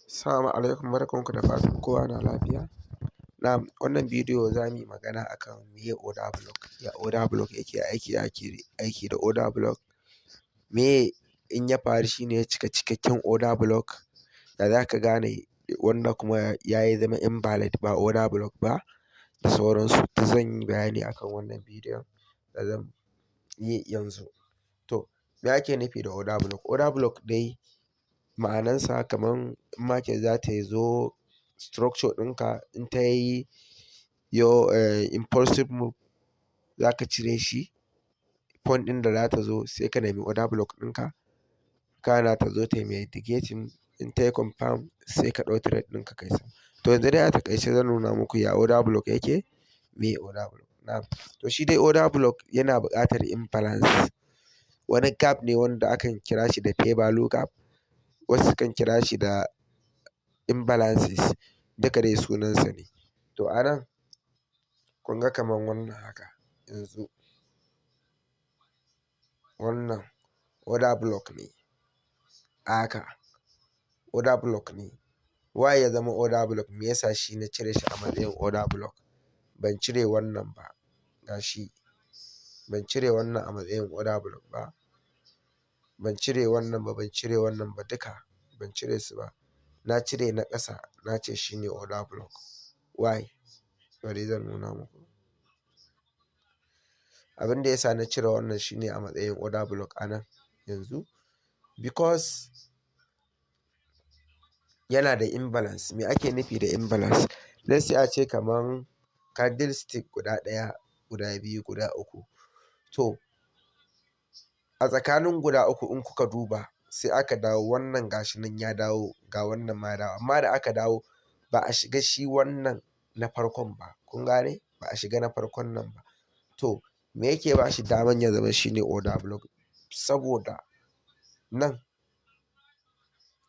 Assalamu alaikum, barkanku da fatan kowa na lafiya. Na'am, wannan bidiyo za mu yi magana akan meye order block, ya order block yake aiki, ya ake aiki da order block, meye in ya faru shi ne ya cika cikakken order block, ya za ka gane wanda kuma ya yi zama invalid, ba order block ba, da sauransu. Duk zan yi bayani akan wannan bidiyon da zan yi yanzu. To, me ake nufi da order block? Order block dai ma'anansa kaman in market za ta zo structure ɗinka, in ta yi yo impulsive move, za ka cire shi point ɗin da za ta zo, sai ka nemi order block ɗinka, kana ta zo ta yi mitigating. In ta yi confirm, sai ka ɗau trade ɗinka kai sama. To, yanzu dai a taƙaice zan nuna muku ya order block yake, meye order block. Na'am, to shi dai order block yana buƙatar imbalance, wani gap ne wanda akan kira shi da fair value gap, wasu sukan kira shi da imbalances, duka dai sunansa ne. To, a nan kun ga kaman wannan haka, yanzu wannan order block ne a haka, order block ne. Why ya zama order block? Me yasa shi na cire shi a matsayin order block? Ban cire wannan ba, ga shi ban cire wannan a matsayin order block ba, ban cire wannan ba, ban cire wannan ba, duka ban cire su ba. Na cire na ƙasa, na ce shi ne order block. Why? Bari zan nuna muku. Abin da ya sa na cire wannan shi ne a matsayin order block a nan yanzu, because yana da imbalance. Me ake nufi da imbalance? Let's say a ce kaman candlestick guda ɗaya, guda biyu, guda uku. To, a tsakanin guda uku, in kuka duba, sai aka dawo wannan, gashi nan ya dawo, ga wannan ma ya dawo, amma da aka dawo ba a shiga shi wannan na farkon ba. Kun gane? Ba a shiga na farkon nan ba. To, me yake ba shi daman ya zama shine order block? Saboda nan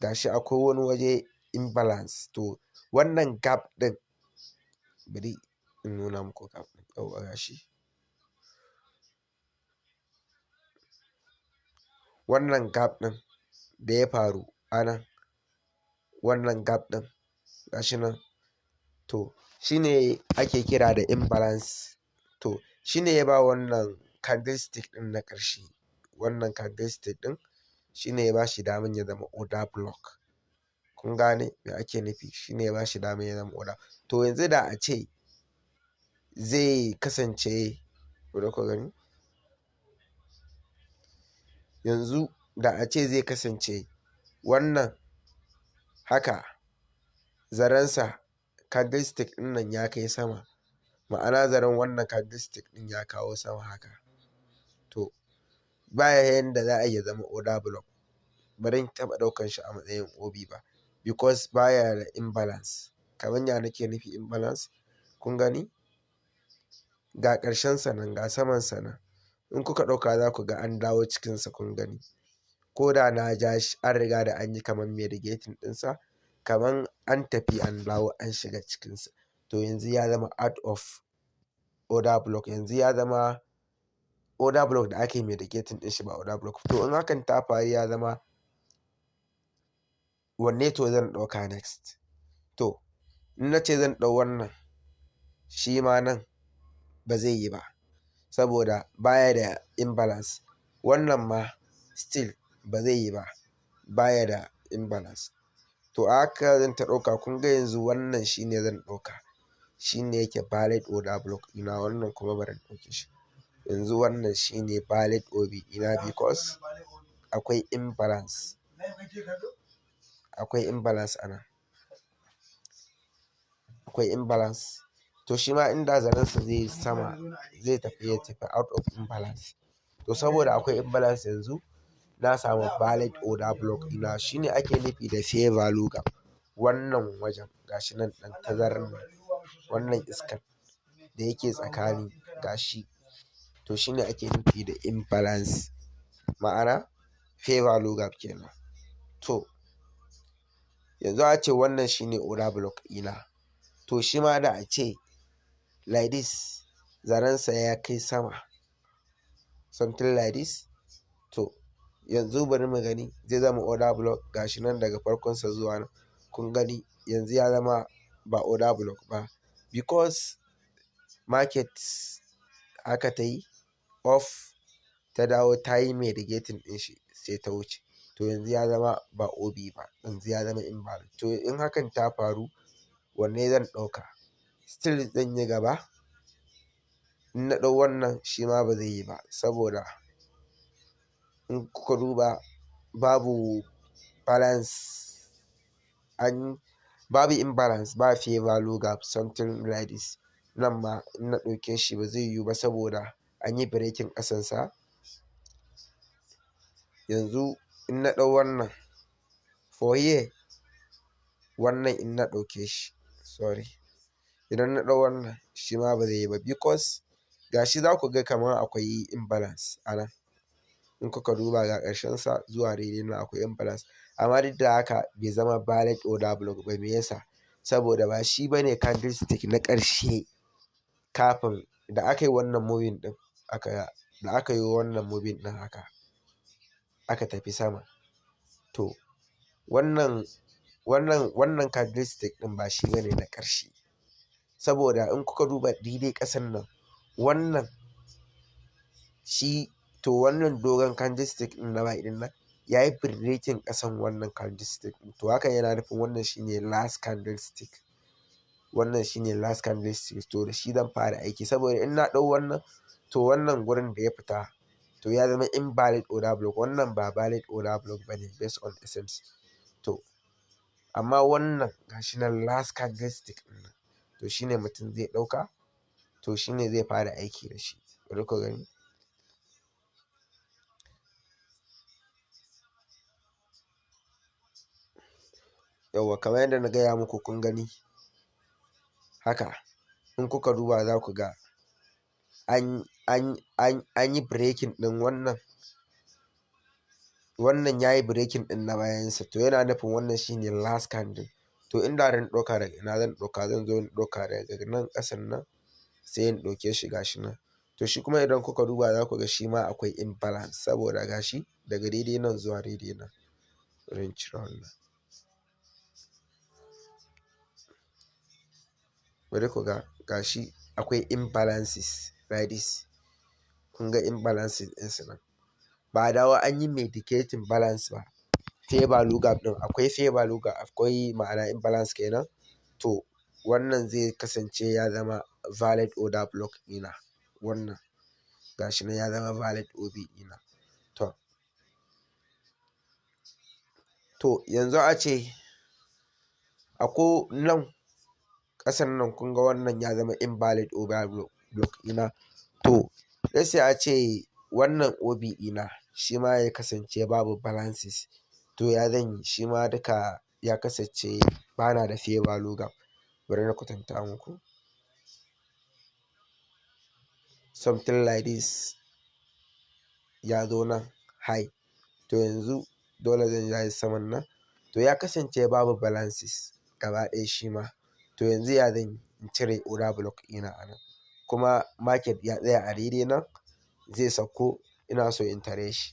gashi akwai wani waje imbalance. To, wannan gap ɗin, bari in nuna muku gap ɗin. Yauwa, gashi wannan gap ɗin da ya faru a nan, wannan gap ɗin gashi nan. To, shine ake kira da imbalance. To, shine ya ba wannan candlestick ɗin na ƙarshe, wannan candlestick ɗin shine ya ba shi daman ya zama order block. Kun gane me ake nufi? Shine ya ba shi daman ya zama order. To, yanzu da a ce zai kasance, bari ku gani, yanzu da a ce zai kasance wannan haka, zarensa candlestick ɗin nan ya kai sama, ma'ana zaren wannan candlestick ɗin ya kawo sama haka, to ba yanda za a yi ya zama order block. Ba zan taɓa ɗaukan shi a matsayin OB ba, because baya da imbalance. Kamar ya nake nufi imbalance? Kun gani, ga ƙarshen sa nan, ga saman sa nan. In kuka ɗauka, za ku ga an dawo cikinsa. Kun gani, ko da na ja shi, an riga da an yi kamar mitigating ɗinsa, kamar an tafi an dawo an shiga cikinsa. To, yanzu ya zama out of order block, yanzu ya zama order block da aka yi mitigating ɗin shi, ba order block. To, in hakan ta faru, ya zama wanne to zan ɗauka next? To, in na ce zan ɗau wannan, shi ma nan ba zai yi ba, saboda baya da imbalance. Wannan ma still ba zai yi ba, baya da imbalance. To, a haka zan ta ɗauka. Kun ga yanzu wannan shine zan ɗauka, shine yake valid order block ɗina. Wannan kuma bari in ɗauke shi. Yanzu wannan shine valid OB ɗina, because akwai imbalance, akwai imbalance a nan, akwai imbalance. To, shi ma inda zarensa zai yi sama, zai tafi, ya tafi out of imbalance. To, saboda akwai imbalance, yanzu na samu valid order block ɗina. Shine ake nufi da fair value gap. Wannan wajen gashi nan, ɗan tazarar nan, wannan iskar da yake tsakani, gashi. To, shine ake nufi da imbalance, ma'ana fair value gap kenan. To, yanzu a ce wannan shine order block ɗina. To, shi ma da a ce like this, zarensa ya kai sama, something like this. To, yanzu bari mu gani, zai zama order block. Gashi nan daga farkonsa zuwa nan. Kun gani, yanzu ya zama ba order block ba, because market haka ta yi off, ta dawo ta yi mitigating ɗin shi, sai ta wuce. To yanzu ya zama ba OB ba, yanzu ya zama invalid. To in hakan ta faru, wanne zan ɗauka? Still zan yi gaba. In na ɗau wannan, shi ma ba zai yi ba, saboda in kuka duba babu balance, an babu imbalance, ba fair value gap, something like this. Nan ma in na ɗauke shi ba zai yiwu ba, saboda an yi breaking ƙasansa. Yanzu in na ɗau wannan for here, wannan in na ɗauke shi, sorry, idan na ɗau wannan, shi ma ba zai yi ba, because gashi za ku ga kamar akwai imbalance a nan. In kuka duba, ga ƙarshen sa zuwa daidai nan akwai imbalance, amma duk da haka bai zama valid order block ba. Me yasa? Saboda ba shi bane candlestick na ƙarshe kafin da aka yi wannan moving ɗin. Aka da aka yi wannan moving ɗin haka, aka tafi sama. To wannan candlestick ɗin ba shi bane na ƙarshe, saboda in kuka duba daidai ƙasan nan, wannan shi, to wannan dogon candlestick ɗin na buy ɗin nan ya yi breaking ƙasan wannan candlestick ɗin. To hakan yana nufin wannan shine last candlestick, wannan shine last candlestick. To da shi zan fara aiki, saboda in na ɗau wannan, to wannan gurin da ya fita, to ya zama invalid order block. Wannan ba valid order block bane based on SMC. To amma wannan gashi nan last candlestick ɗin nan, to shine mutum zai ɗauka, to shine zai fara aiki da shi. Bari ku gani. Yauwa, kamar yadda na gaya muku, kun gani haka, in kuka duba za ku ga an yi breaking ɗin wannan. Wannan ya yi breaking ɗin na bayansa, to yana nufin wannan shine last candle. To inda zan ɗauka, daga ina zan ɗauka? Zan zo in ɗauka daga nan ƙasan nan, sai in ɗauke shi, gashi nan. To shi kuma idan kuka duba za ku ga shi ma akwai imbalance, saboda gashi daga daidai nan zuwa daidai nan. Bari in cire wannan. Bari ku ga, gashi akwai imbalances like this. Kun ga imbalances ɗinsu nan. Ba a dawo an yi mitigating balance ba. Fair value gap ɗin akwai, fair value gap akwai, ma'ana imbalance kenan. To wannan zai kasance ya zama valid order block ɗina. Wannan gashi nan ya zama valid OB ɗina. To yanzu a ce ako nan ƙasan nan, kun ga wannan ya zama invalid order block ɗina. To let's say a ce wannan OB ɗina shi ma ya kasance babu balances. To ya zan yi? Shi ma duka ya kasance bana da fair value gap. Bari na kwatanta muku. Something like this, ya zo nan high. To yanzu dole zan ja saman nan. To ya kasance babu balances gaba ɗaya shi ma. To yanzu ya zan yi in cire order block ɗina a nan? Kuma market ya tsaya a daidai nan, zai sauko, ina so in tare shi.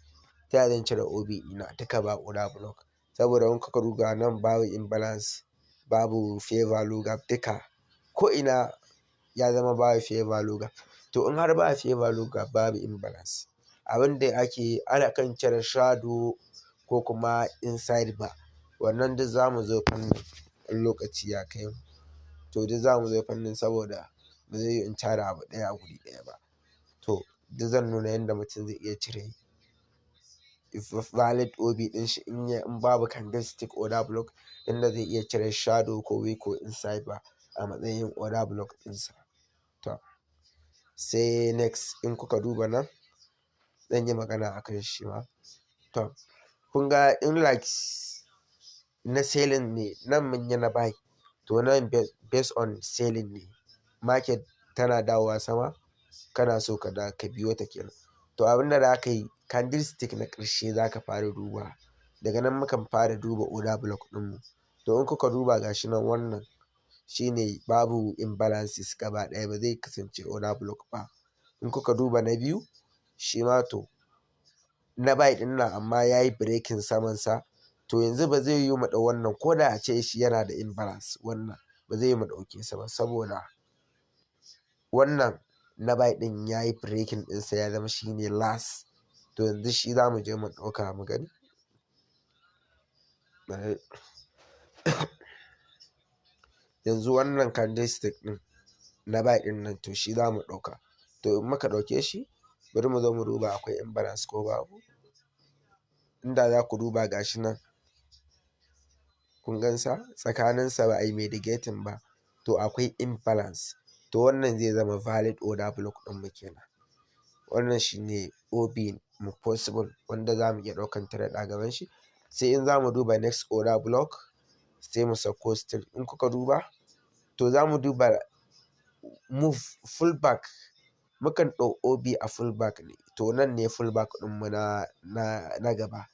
Ta yaya zan cire OB ɗina duka ba order block? Saboda in kuka duba nan, babu imbalance, babu fair value gap, duka ko ina ya zama babu fair value gap. To in har ba fair value gap, babu imbalance, abin da ake ana kan cire shadow ko kuma inside bar. Wannan duk za mu zo fannin in lokaci ya kai mu. To duk za mu zo fannin, saboda ba zai yiwu in tara abu ɗaya a guri ɗaya ba. To duk zan nuna yadda mutum zai iya cire valid OB ɗin shi in babu candlestick order block, inda zai iya cire shadow ko wick ko inside bar a matsayin order block ɗinsa. To sai next, in kuka duba nan, zan yi magana akan shi ma. To kun ga in like na selling ne, nan mun yi na buy, to nan based on selling ne, market tana dawowa sama, kana so ka da ka biyo ta kenan. To abin da za ka yi, candlestick na ƙarshe za ka fara duba. Daga nan mukan fara duba order block ɗinmu. To in kuka duba, gashi nan, wannan shine babu imbalances gaba ɗaya, ba zai kasance order block ba. In kuka duba na biyu shi ma, to na buy ɗin nan, amma ya yi breaking samansa. To yanzu ba zai yiwu mu ɗau wannan ko da a ce shi yana da imbalance, wannan ba zai yiwu mu ɗauke sa ba, saboda wannan na buy ɗin ya yi breaking ɗinsa, ya zama shi ne last. To yanzu shi za mu je mu ɗauka mu gani. Bari yanzu wannan candlestick ɗin na buy ɗin nan, to shi za mu ɗauka. To in muka ɗauke shi, bari mu zo mu duba akwai imbalance ko babu. Inda za ku duba, gashi nan, kun gansa, tsakaninsa ba a yi mitigating ba, to akwai imbalance. To wannan zai zama valid order block ɗin mu kenan. Wannan shine OB mu possible wanda za mu iya ɗaukan trade a gaban shi. Sai in za mu duba next order block, sai mu sauko still. In kuka duba, to za mu duba move pullback. Mukan ɗau OB a pullback ne. To nan ne pullback ɗinmu na gaba,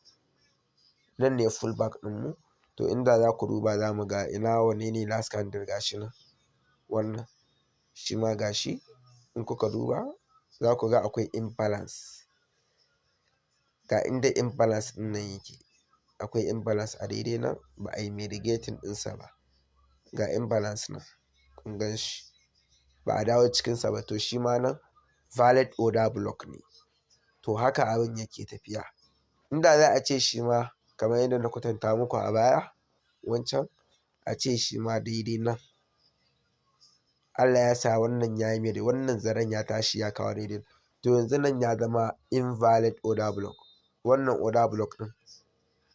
nan ne pullback ɗinmu. To inda za ku duba, za mu ga ina wanne ne last candle. Gashi nan, wannan shi ma gashi. In kuka duba, za ku ga akwai imbalance. Ga inda imbalance ɗin nan yake, akwai imbalance a daidai nan, ba a yi mitigating ɗinsa ba. Ga imbalance nan, kun gan shi, ba a dawo cikinsa ba. To shi ma nan valid order block ne. To haka abin yake tafiya. Inda za a ce shi ma kamar yadda na kwatanta muku a baya wancan, a ce shi ma daidai nan Allah ya sa wannan ya yi mai wannan zaren ya tashi ya kawo daidai, to yanzu nan ya zama invalid order block. Wannan order block ɗin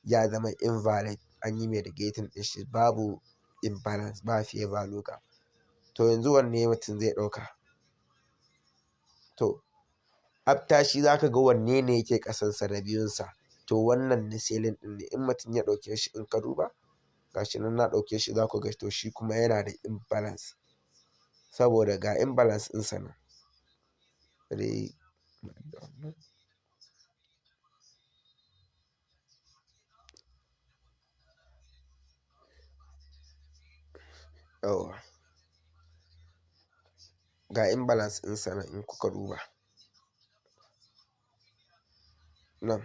ya zama invalid, an yi mitigating ɗin shi, babu imbalance, ba fair value gap. To yanzu wanne mutum zai ɗauka? To after shi zaka ga wanne ne yake ƙasansa da biyunsa. To wannan na selling ɗin ne. In mutum ya ɗauke shi, in ka duba, gashi nan na ɗauke shi, za ku ga to shi kuma yana da imbalance, saboda ga imbalance ɗinsa nan. Bari wannan. Yawwa, ga imbalance ɗinsa nan. In kuka duba nan,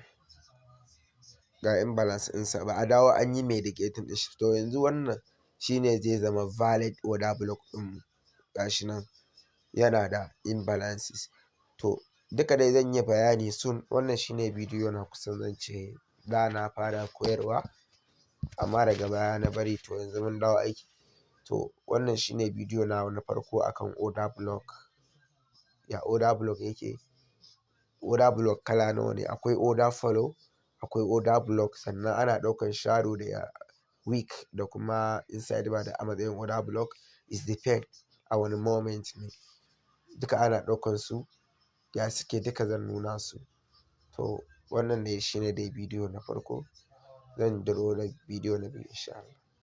ga imbalance ɗinsa, ba a dawo an yi mitigating ɗin shi. To yanzu wannan shine zai zama valid order block ɗinmu. Gashi nan yana da imbalances. To duka dai zan yi bayani soon. Wannan shine bidiyo na kusan zan ce da na fara koyarwa, amma daga baya na bari. To yanzu mun dawo aiki. To wannan shine bidiyo na na farko akan order block, ya order block yake, order block kala nawa ne, akwai order flow, akwai order block, sannan ana ɗaukan shadow da wick da kuma inside bar da a matsayin order block, is depend a wani moment ne duka ana ɗaukan su, ya suke, duka zan nuna su. To wannan ne shine dai bidiyo na farko. Zan duro da bidiyo na biyu insha Allah.